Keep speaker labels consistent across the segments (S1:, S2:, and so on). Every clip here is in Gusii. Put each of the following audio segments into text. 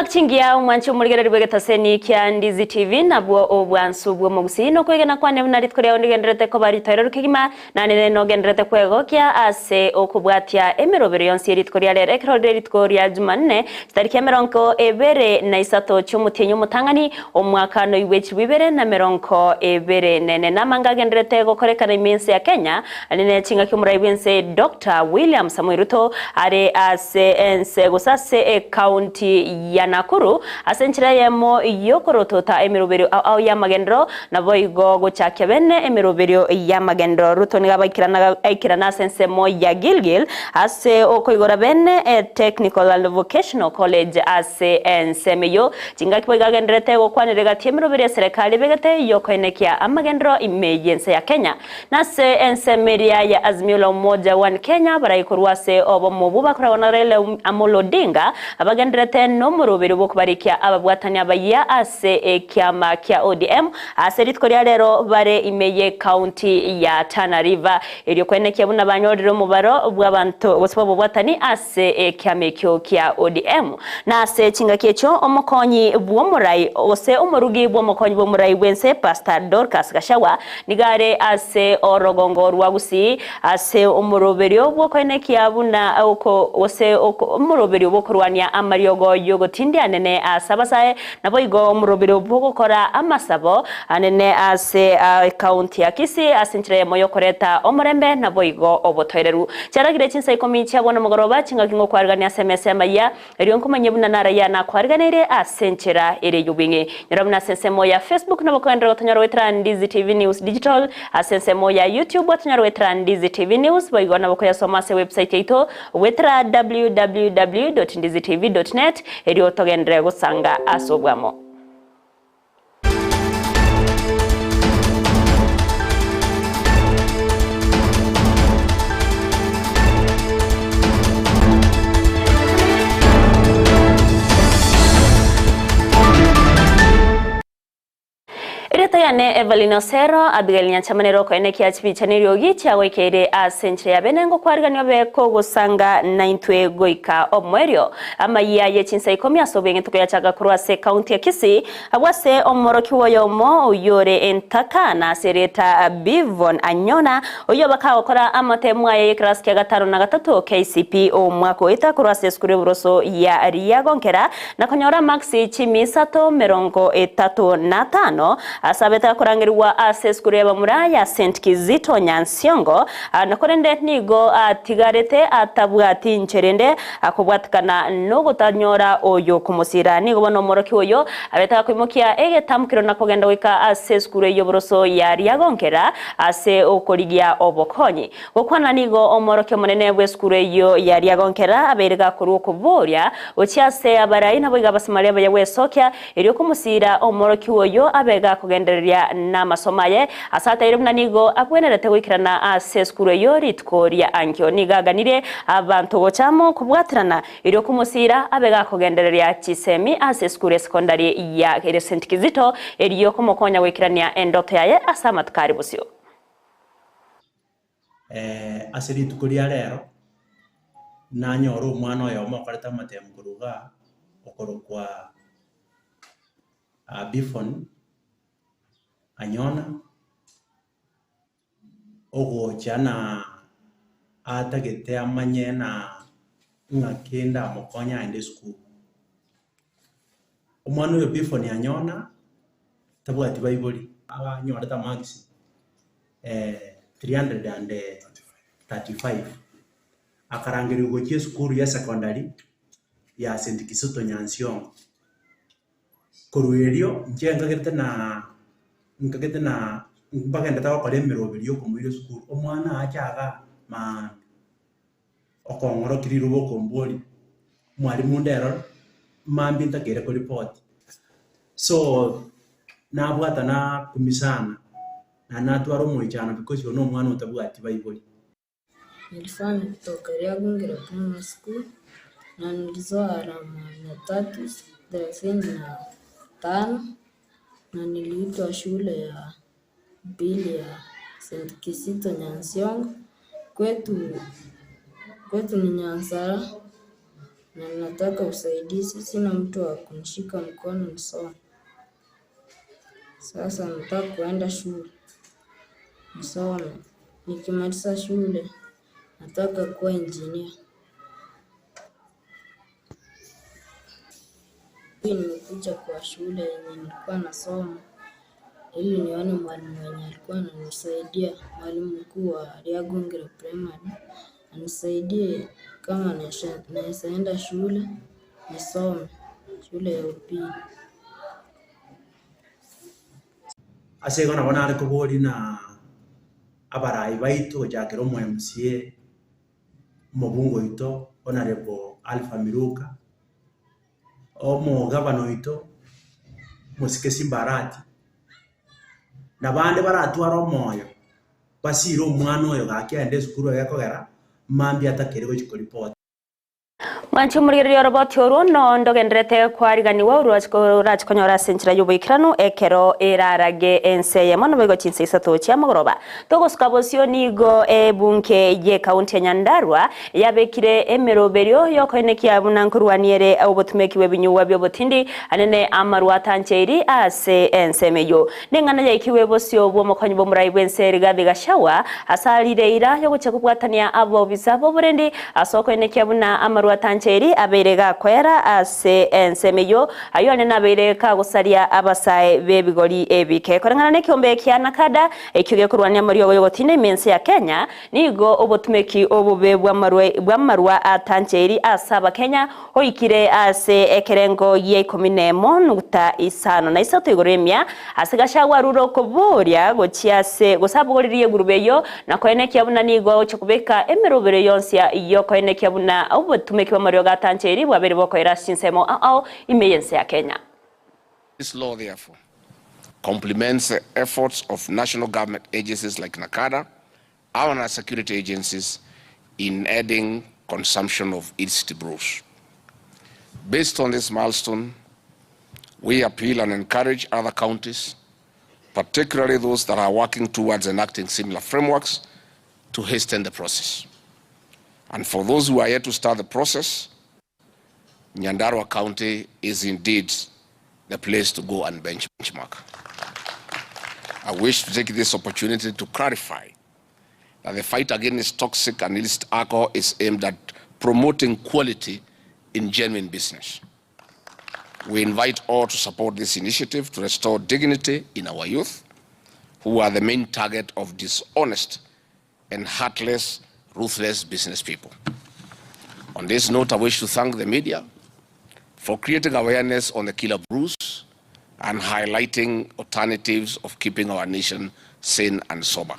S1: Chingaki chingiya omwanchi omorigereri bw'egetaseni kia Ndizi TV nabwo obwansu bw'omogusii nokwegena kwane buna rituko riao ndigendererete koba ritoereru kegima na nere nogendererete kwegokia ase okobwatia emerobero yonsi ye rituko ria rero ekero rire rituko ria Jumanne chitariki emerongo ebere na isato chi'omotienyi omotang'ani omwaka noigwe chilifu ibere na emerongo ebere nene namanga agendererete gokorekana ime ense ya Kenya nene chingaki omorai bw'ense Doctor William Samoei Ruto are ase ense gose ase ecounty ya Nakuru ase enchera eyemo y'okorotota emeroberio ao ao y'amagenderero naboigo gochakia bene emeroberio y'amagenderero. Ruto nigo abaikeranak aikerana ase ensemo ya Gilgil ase okoigora bene e Technical and Vocational College ase ensemo eyio. Chingaki boigo agendererete gokwanera egati y'emeroberio y'eserekari ebegete y'okoenekia amagenderero ime y'ense ya Kenya. Nase ensemo eria ya Azimio la Umoja One Kenya barai korwa ase obomo obwo bakoragwa na Raila Amolo Odinga abagendererete nomoroberio bw'okobarikia ababwatani abayia ase ekiama kia ODM ase rituko ria rero bare ime ye county ya Tana River erio koenekia buna banyorire omobaro bw'abanto gose bw'ababwatani ase ekiama ekio kia ODM. Na ase chingaki echio omokonyi bw'omorai gose omorugi bw'omokonyi bw'omorai bw'ense Pastor Dorcas Gachagua Nigo are ase orogongo rwa Gusii, ase omoroberio bw'okoenekia buna oko gose omoroberio bw'okorwania amariogo y'ogotindia anene ase abasae, naboigo omoroberio bw'ogokora amasabo anene ase ekaunti ya Kisii ase enchera eyemo y'okoreta omorembe naboigo obotoereru. Chiaragire chinsa ikomi chia bono mogoroba, chingaki ngokwarigania ase emesa y'amayia, Erio nkomanye buna narayia nakwariganeire ase enchera ere y'obweng'e. Nyora buna ase ensemo ya Facebook nabo kogenderera gotonyora goetera Ndizi TV News Digital, ase ensemo ya YouTube otonyore goetera Ndizi TV News, boigo nabo koyasoma ase website yaito goetera www.ndizitv.net erio togenderere gosanga ase obwamo. Erieta yane Evelyn Osero, Abigail Nyanchama nere okoenekia chibicha neriogi chiagoikeire ase enchera ya bene ngokwariganio obe kogosanga naintwe goika omoerio. Amayia ye chinsa ikomi ase obweng'e tokoyachaka korwa ase ekaunti ya Kisii Abwo ase omworokigwa oyomo oyore entaka, na ase erieta Bivon Anyona, oyio bakagokora amatemu aye y'ekerasi kia gatano na gatato KCPE omwaka oeta korwa ase esukuru y'oboroso ya Riagonkera, na konyora amaksi chimi isato merongo etato na atano, ase abete gakorangerigwa ase esukuru y'abamura ya St Kizito Nyansiongo, na korende nigo atigarete atabwati nchera ende Akobwatikana nogotanyora oyo komosira. Nigo bono omworokia oyo abete gakoimokia egetamkero na kogenda goika ase esukuru y'oboroso ya Riagonkera ase okorigia obokonyi. Gokwana nigo omworokia omonene bw'esukuru eyio ya Riagonkera abeire gakorwa okoboria gochia ase abarai naboigo abasamaria abaya gwesokia Erio komosiira omworokigwa oyio abe gakogendereria namasomo aye, ase ataire buna nigo abwenerete goikerana ase esukuru eyio rituko ria ankio. Nigo aganirie abanto gocha amo kobwaterana, erio komosiira abe gakogendereria chisemi ase esukuru esekondari ya St. Kizito, erio komokonya goikerania endoto yaye ase amatuko are bosio.
S2: Ase rituko ria rero, nanyore omwana oyomo okorete amatemu korwa igaa, okorokwa Bifon Anyona, ogocha na atagete amanye na ng'aki ndamokonye aende esukuru. Omwana oyo Bifon Anyona, tabwati baibori, abanyorete amarks 335, akarangerigwa gochia esukuru ya secondary ya St. Kizito Nyansiongo. Korwa erio inche nkagerete na nkagete na mbagendete gokora emeroberi ya okomoira esukuru, omwana ache igaa maambia, okong'orokia riroba okomboria, mwalimu ndero mambia ntakeire koripoti. So nabwata nakumia sana, na natwara omoichano because oyo na omwana otabwati baibori.
S3: Nilifanya kutoka Ryagungira Primary School na nilizoa alama mia tatu thelathini na tano na niliitwa shule ya upili ya St. Kizito Nyansiongo. Kwetu, kwetu ni Nyansara. Na nataka usaidizi, sina mtu wa kunishika mkono nisome. Sasa nataka kuenda shule nisome. Nikimaliza shule nataka kuwa engineer. Hii nimekuja kwa shule yenye nilikuwa nasoma ili nione mwalimu mwenye alikuwa ananisaidia, mwalimu mkuu wa Riagongere Primary anisaidie kama naweza enda shule nisome shule ya upili.
S2: Ase igo nabo nare koboria na abarai baito gochakera omo MCA, omobunge oito Honourable Alpha Miluka, omogavana oito omosike Simba Arati, na bande baratware omoyo, basire omwana oyo gaki aende esukuru egekogera, mambia atakere gochia koripoti.
S1: Mwanchi omorigereria oroboti orwo no ndogenderete kwariganiwa orachi konyora ase enchera ya oboikeranu ekero erarage ense eyemo nabo chinse isato chia mogoroba. Togosuka bosio nigo ebunge ye county ya Nyandarua yabekire emeroberio yokoenekia buna nkorwaniere obotumeki bwa ebinyugwa bya obotindi anene amarwa atancheiri ase ensemo eyo. Neng'ana yaikiwe bosio bwa omokonyi bwa omorai bwa ense Rigathi Gachagua asarire ira yogochia kobwatania abobisa boborendi ase okoenekia buna amarwa atancheiri abeire gakoera ase ensemo eyo ayo anene abeire kagosaria abasae b'ebigori ebike. Koreng'ana na ekiombe kia Nakada ekio gekorwania amariogo yogotinda emense ya Kenya nigo obotumeki obobe bwa amarwa atancheiri ase abakenya oikire ase ekerengo ya ikomi na emo nukta isano na isato igoro emia ase Gachagua arure okoboria gochia ase gosabogoririe egurube eyo na koenekia buna nigo agochia kobeka emerobero yonsi yokoenekia buna obotumeki bwa amariogo atancheiri bwabere bokoera chinsemo ao ime y'ense ya Kenya.
S4: This law, therefore, complements the efforts of national government agencies like NACADA and our security agencies in ending consumption of illicit brews. Based on this milestone, we appeal and encourage other counties, particularly those that are working towards enacting similar frameworks, to hasten the process. And for those who are yet to start the process, Nyandarua County is indeed the place to go and benchmark. I wish to take this opportunity to clarify that the fight against toxic and illicit alcohol is aimed at promoting quality in genuine business. We invite all to support this initiative to restore dignity in our youth, who are the main target of dishonest and heartless, ruthless business people. On this note, I wish to thank the media for creating awareness on the killer brews and highlighting alternatives of keeping our nation sane and sober.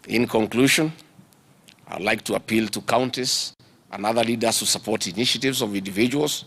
S4: In conclusion, I'd like to appeal to counties and other leaders to support initiatives of individuals,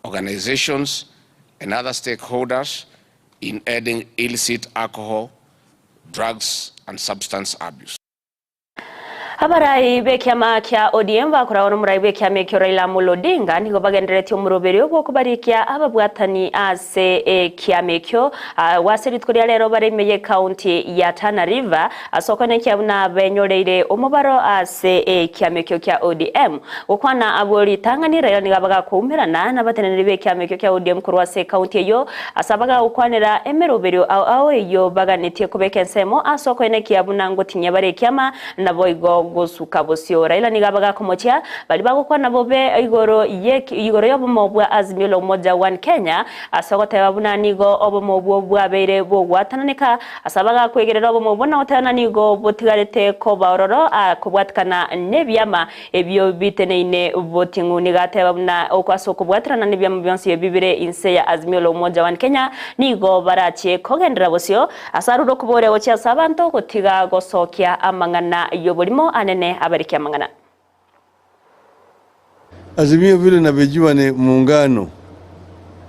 S4: organizations, and other stakeholders in ending illicit alcohol, drugs, and substance abuse.
S1: Abarai b'ekiama kia ODM bakoragwo n'omorai bw'ekiama ekio Raila Amolo Odinga nigo bagenderetie omoroberio bw'okobarikia ababwatani ase ekiama ekio wase rituko ria rero bare ime y'ekaunti ya Tana River ase okoenekia buna benyoreire omobaro ase ekiama ekio kia ODM. Gokwana abwo ritang'ani Raila nigo bagakoumerana n'abateneneri b'ekiama ekio kia ODM korwa ase ekaunti eyo ase abagagokwanera emeroberio ao ao eyo baganetie kobeka ensemo ase okoenekia buna ngotinyia bare ekiama nabo igo gosuka bosio. Raila nigo abagakomochia bari bagokwana bobe igoro igoro y'obomo bwa Azimio la Umoja One Kenya ase ogoteba buna nigo obomo obwo bwabeire bogwatananeka ase abagakwegerera obomo obwo na gotebana nigo botigarete koba ororo kobwatikana n'ebiama ebio biteneine boting'u. Nigo ateba buna ase okobwaterana n'ebiama bionsi bibire inse ya Azimio la Umoja One Kenya nigo barachie kogendera bosio ase arure okoboria gochia ase abanto gotiga gosokia amang'ana y'oborimo anene abarikia amang'ana.
S5: Azimio vile navyojua ni muungano,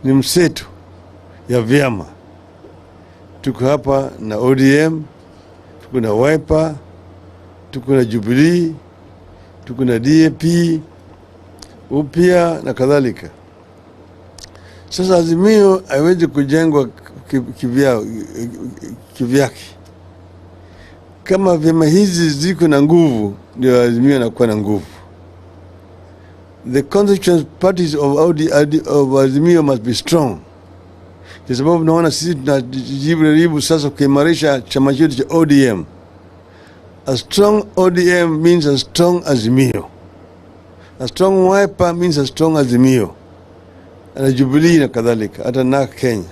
S5: ni mseto ya vyama. Tuko hapa na ODM, tuko na Wiper, tuko na Jubilee, tuko na DAP, upya na kadhalika. Sasa Azimio haiwezi kujengwa kivyake. Kama vyama hizi ziko na nguvu, ndio Azimio inakuwa na nguvu. The constituent parties of of Azimio must be strong. Kwa sababu naona sisi tunajaribu sasa kuimarisha chama chetu cha ODM. A strong ODM means a strong Azimio. A strong Wiper means a strong Azimio. Na Jubilee na kadhalika, hata na Kenya.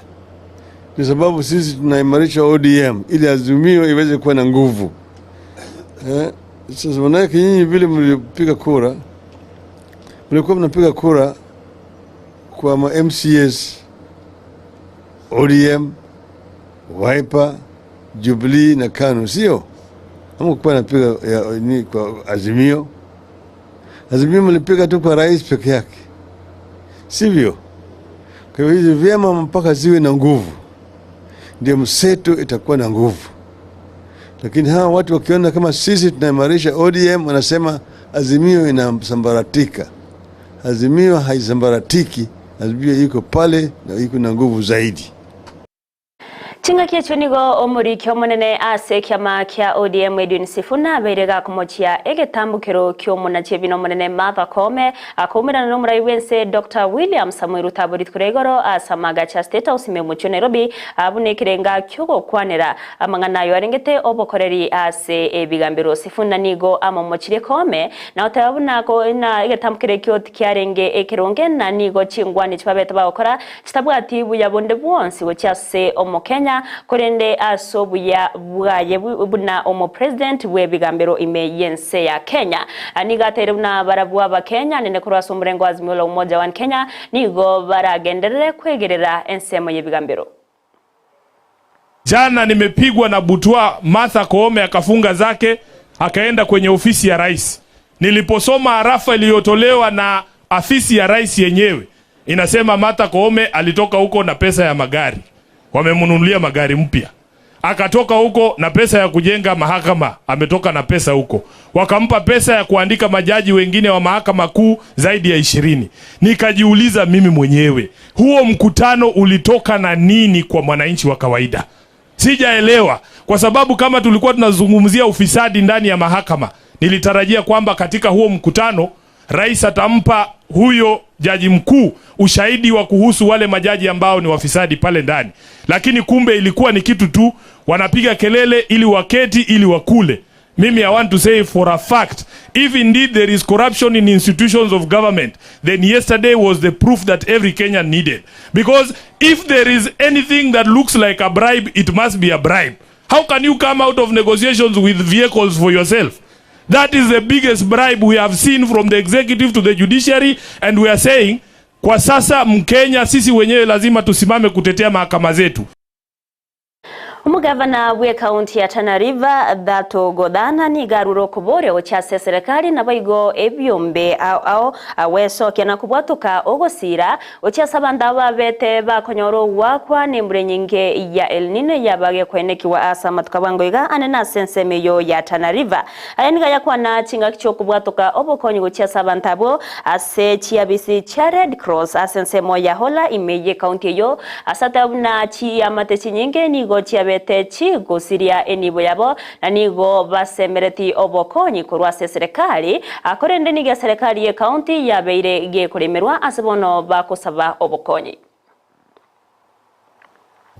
S5: Kwa sababu sisi tunaimarisha ODM ili Azimio iweze kuwa na nguvu. Sasa manake nyinyi vile mlipiga kura, mlikuwa mnapiga kura kwa ma MCAs ODM, Wiper, Jubilee na KANU, sio? Hamkuwa napiga ni kwa Azimio. Azimio mlipiga tu kwa rais peke yake, sivyo? Kwa hivyo hizi vyama mpaka ziwe na nguvu, ndio mseto itakuwa na nguvu. Lakini hawa watu wakiona kama sisi tunaimarisha ODM, wanasema Azimio inasambaratika. Azimio haisambaratiki, Azimio iko pale na iko na nguvu zaidi.
S1: Chingaki echo nigo omoriki omonene ase ekiama kia ODM Edwin Sifuna abeire gakomochia egetambukero kia omonachi ebina omonene Martha Koome akoumerana na omorai bwense Dr. William Samoei Ruto aborituko igoro ase amagacha State House ime omochie Nairobi abuna ekerenga kiogokwanera amang'ana ayo arengete obokoreri ase ebigambero. Sifuna nigo amomochirie Koome na oteba buna na egetambukero ekio tikiarenge ekeronge na nigo chingwani chibabete bagokora chitabwati buya bonde bwonsi gochia ase omokenya korende ase obuya bwaye buna omo president bw'ebigambero ime yense ya Kenya. Nigo ateire buna barabwo abakenya nene korwa ase omurengo wa Azimio la Umoja One Kenya nigo baragenderere kwegerera ensemo y'ebigambero.
S6: Jana nimepigwa na butwa, Martha Koome akafunga zake akaenda kwenye ofisi ya rais. Niliposoma arafa iliyotolewa na afisi ya rais yenyewe inasema Martha Koome alitoka huko na pesa ya magari, wamemnunulia magari mpya. Akatoka huko na pesa ya kujenga mahakama, ametoka na pesa huko. Wakampa pesa ya kuandika majaji wengine wa mahakama kuu zaidi ya 20. Nikajiuliza mimi mwenyewe, huo mkutano ulitoka na nini kwa mwananchi wa kawaida? Sijaelewa, kwa sababu kama tulikuwa tunazungumzia ufisadi ndani ya mahakama, nilitarajia kwamba katika huo mkutano rais atampa huyo jaji mkuu ushahidi wa kuhusu wale majaji ambao ni wafisadi pale ndani, lakini kumbe ilikuwa ni kitu tu wanapiga kelele ili waketi ili wakule. Mimi I want to say for a fact, if indeed there is corruption in institutions of government, then yesterday was the proof that every Kenyan needed. Because if there is anything that looks like a bribe, it must be a bribe. How can you come out of negotiations with vehicles for yourself? That is the biggest bribe we have seen from the executive to the judiciary, and we are saying kwa sasa Mkenya sisi wenyewe lazima tusimame kutetea mahakama zetu.
S1: Omugavana bwe kaunti ya Tana River Thato Godhana nigarura okoboria gochia serikali nabo ebyombe ao awesokia na kubwatuka ogosira gochia abanto babete bakonyora ogwakwa nembura enyinge ya El Nino yabage kwenekiwa ase amatuko bwango iga ane nase ensemo eyo ya Tana River. Aya niga yakwana chingaki chia okobwatoka obokonyi gochia ase abanto abwo ase chiabisi chia Red Cross ase ensemo ya Hola ime ye kaunti eyo ase ateba buna chiamate chinyinge nigo chiabete chigosiria enibo yabo na nigo basemereti obokonyi korwa ase serikali akorende niga serikali ye kaunti yabeire gekoremerwa ase bono bakosaba obokonyi.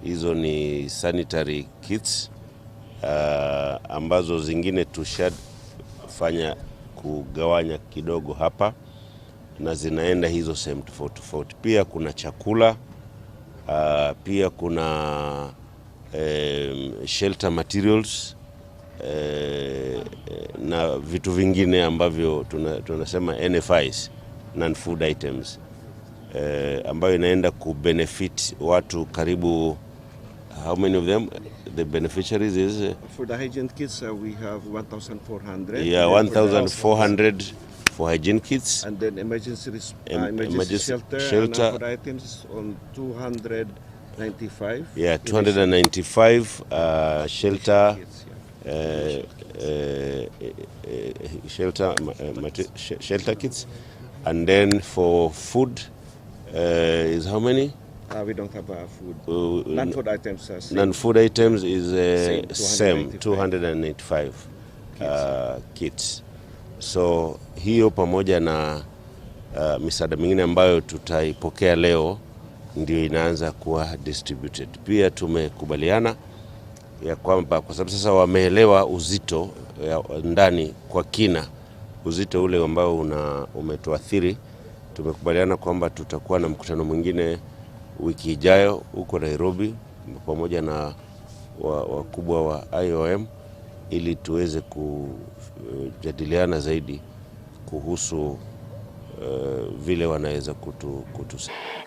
S7: Hizo ni sanitary kits ambazo zingine tushafanya kugawanya kidogo hapa na zinaenda hizo sehemu tofauti tofauti. Pia kuna chakula, pia kuna shelter materials na vitu vingine ambavyo tunasema NFIs, non-food items, ambayo inaenda kubenefit watu karibu. How many of them the beneficiaries is?
S8: For the hygiene kits, we have 1,400.
S7: Yeah, 1,400 for hygiene kits.
S8: And then emergency
S7: emergency
S8: shelter,
S7: shelter.
S8: And non-food items on 295.
S7: Yeah, 295 shelter,
S8: Kits, yeah.
S7: Shelter kits, and then for food is how many?
S8: We don't have food. Non-food items are same.
S7: Non-food items is
S8: Same,
S7: same, 295 kits. So hiyo pamoja na Uh, misaada mingine ambayo tutaipokea leo ndio inaanza kuwa distributed. Pia tumekubaliana ya kwamba kwa sababu sasa wameelewa uzito ya ndani kwa kina, uzito ule ambao una umetuathiri, tumekubaliana kwamba tutakuwa na mkutano mwingine wiki ijayo huko Nairobi pamoja na wakubwa wa IOM ili tuweze kujadiliana zaidi kuhusu vile wanaweza kutu, kutu.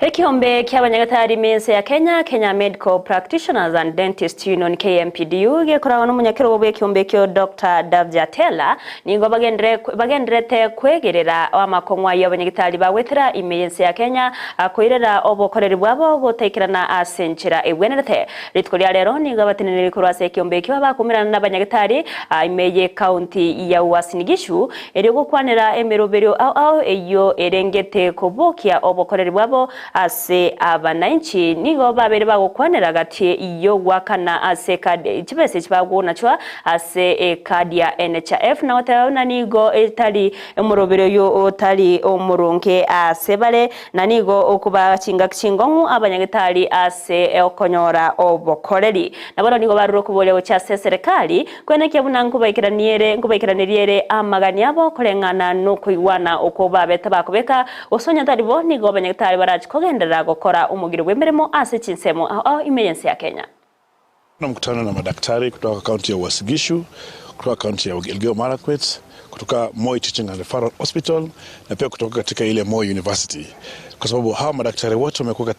S1: Ekiombe kia abanyagatari mense ya Kenya, Kenya Medical Practitioners and Dentist Union KMPDU gekoragwo na omonyakerogo bwa ekiombe ekio Dr. Davji Atela nigo bagendere bagenderete kwegerera amakong'wa ya abanyagitari bagwetera ime y'ense ya Kenya akoirera obokoreri bwabo gotaikerana ase enchera ebwenerete. Rituko ria rero nigo abateneneri korwa ase ekiombe ekio bakumerana na abanyagitari ime ye county ya Uasin Gishu erio gokwanera emeroberio ao ao eyo erengete kobokia obokoreri bwabo ase abananchi. Nigo babere bagokwanera gati yo gwakana ase kadi chibese chibagwonachwa ase ekadi ya NHIF na goteba buna nigo etari omorobero yo otari omoronge ase bare na nigo okuba chingaki chingong'u abanyagitari ase okonyora obokoreri. Nabo nigo barure okoboria gochia ase eserikali kwenekia buna nkobaikeraniere nkobaikeranirie amagani abo koreng'ana na okoigwana okwo babete bakobeka gosonya tari bo nigo abanyagitari barachi kogenderera gokora omogiro bwa emeremo ase chinsemo ao ime y'ense ya Kenya.
S9: Na mkutano na madaktari kutoka kaunti ya Uasin Gishu, kutoka kaunti ya Elgeyo Marakwet, kutoka Moi Teaching and Referral Hospital na pia kutoka katika ile Moi University, kwa sababu hawa madaktari wote wamekuwa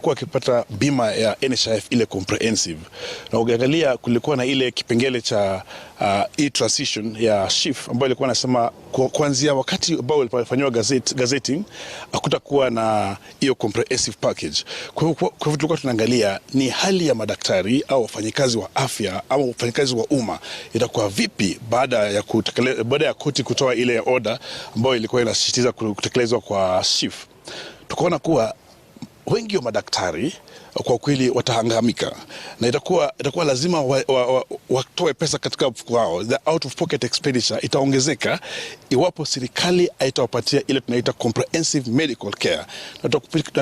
S9: wakipata bima ya NHIF ile comprehensive, na ukiangalia kulikuwa na ile kipengele cha e-transition ya SHIF ambayo ilikuwa nasema kuanzia wakati ambao ilifanywa gazetting hakutakuwa na hiyo comprehensive package. Kwa hivyo tulikuwa tunaangalia ni hali ya madaktari au wafanyikazi wa afya au wafanyikazi wa umma itakuwa vipi baada ya baada ya koti kutoa ile order ambayo ilikuwa inasisitiza kutekelezwa kwa SHIF. Tukaona kuwa wengi wa madaktari kwa kweli watahangamika na itakuwa lazima watoe pesa katika mfuko wao. The out of pocket expenditure itaongezeka iwapo serikali haitawapatia ile tunaita comprehensive medical care, na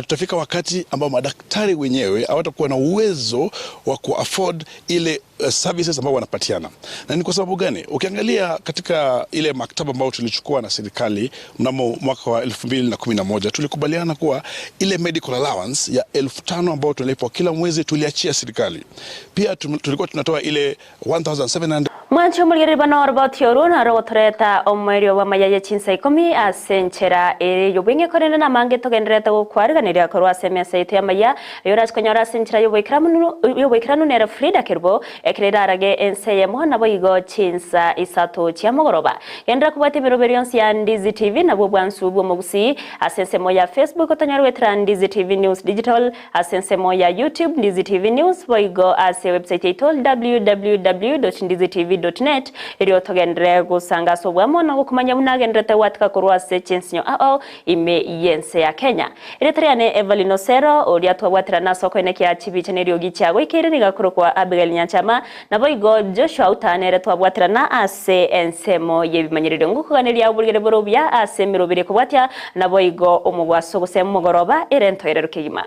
S9: tutafika wakati ambao madaktari wenyewe hawatakuwa na uwezo wa kuafford ile services ambao wanapatiana. Na ni kwa sababu gani? Ukiangalia katika ile maktaba ambayo tulichukua na serikali mnamo mwaka wa 2011, tulikubaliana kuwa ile medical allowance ya 5,000 ambayo tunalipwa kila mwezi tuliachia serikali. Pia tulikuwa tunatoa ile 1700
S1: Mwancho muligereri bano oroboti oru naro gotoreta omwerio bwa mayaye chinsa 10 ase enchera ere yobwenge korende namange togenderete gokwariganiria korwa ase emesa yaito ya maya eyo orachikonyora ase enchera yoboikeranu nere Frida Kerubo ekero erarage ense eyemo nabo igo chinsa 3 chia mogoroba. Genderera kobwata emeroberi yonsi ya Ndizi TV nabwo bwansu bwa omogusii ase ensemo ya Facebook otonyore goetera Ndizi TV News Digital ase ensemo ya YouTube Ndizi TV News boigo ase website yaito www.ndizitv.net erio togenderere gosanga ase obwamo na gokomanya buna agenderete gwatika korwa ase chinsinyo ao ime y'ense ya Kenya. Ere riane Evelyn Osero oria twabwaterana ase okoenekia chibicha neriogi chiago ikeire niga korokwa Abigail Nyanchama nabo igo Joshua Utanere twabwaterana ase ensemo y'ebimanyerero ngokoganeria oborigere borobia ase emerobere kobwatia nabo igo omogwaso gose mogoroba ere ntoerero kegima.